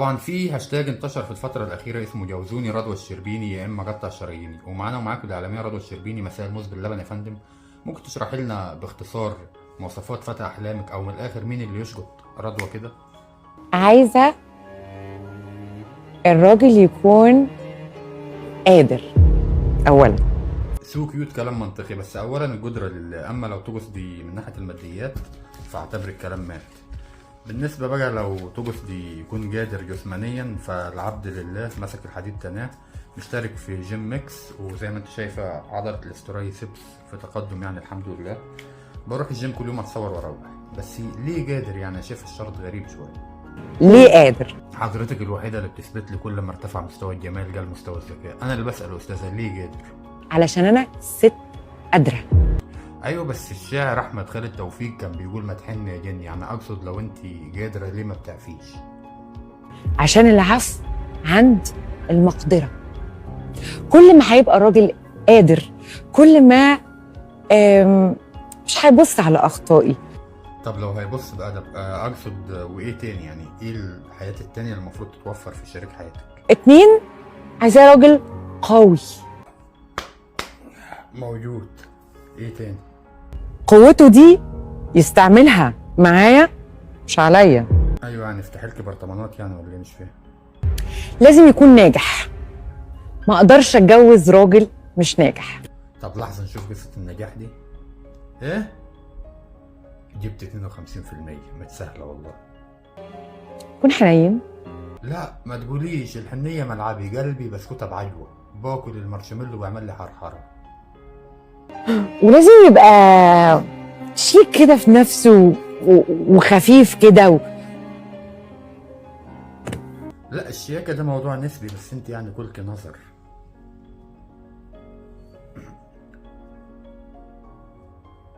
طبعا في هاشتاج انتشر في الفترة الأخيرة اسمه جوزوني رضوى الشربيني يا إما قطع شراييني، ومعانا ومعاكم الإعلامية رضوى الشربيني. مساء الموز باللبن يا فندم. ممكن تشرحي لنا باختصار مواصفات فتى أحلامك، أو من الآخر مين اللي يشقط رضوى كده؟ عايزه الراجل يكون قادر اولا. so cute، كلام منطقي، بس أولا القدرة لله، أما لو تقصدي من ناحية الماديات فاعتبر الكلام مات. بالنسبة بقى لو تقصدي يكون قادر جسمانيا فالعبد لله مسك الحديد تناه، مشترك في جيم ميكس، وزي ما انت شايفة عضلة ال triceps في تقدم يعني الحمد لله. بروح الجيم كل يوم اتصور واروح. بس ليه قادر؟ يعني شايف الشرط غريب شوية. ليه قادر؟ حضرتك الوحيدة اللي بتثبت لي كل ما ارتفع مستوى الجمال قل مستوى الذكاء. انا اللي بسأل استاذة ليه قادر؟ علشان انا ست قادرة. ايوه بس الشاعر احمد خالد توفيق كان بيقول ما تحن يا جن، يعني اقصد لو انت قادرة ليه ما بتعفيش؟ عشان العفو عند المقدرة. كل ما هيبقى الراجل قادر كل ما مش هيبص على اخطائي. طب لو هيبص بأدب، اقصد وايه تاني؟ يعني ايه الحياة التانية اللي المفروض تتوفر في شريك حياتك؟ اتنين، عايزاه راجل قوي. موجود. ايه تاني؟ قوته دي يستعملها معايا مش عليا. ايوه يعني افتح لك برطمانات يعني ولا ايه؟ مش فاهم. لازم يكون ناجح، ما اقدرش اتجوز راجل مش ناجح. طب لحظة نشوف قصة النجاح دي. ايه؟ جبت 52%، متسهلة والله. يكون حنين. لا ما تقوليش الحنية ملعبي، قلبي بسكوتة بعجوة، باكل المارشميلو ويعمل لي حرحرة. ولازم يبقى شيك كده في نفسه وخفيف كده لا الشياكة ده موضوع نسبي، بس انت يعني كلك نظر.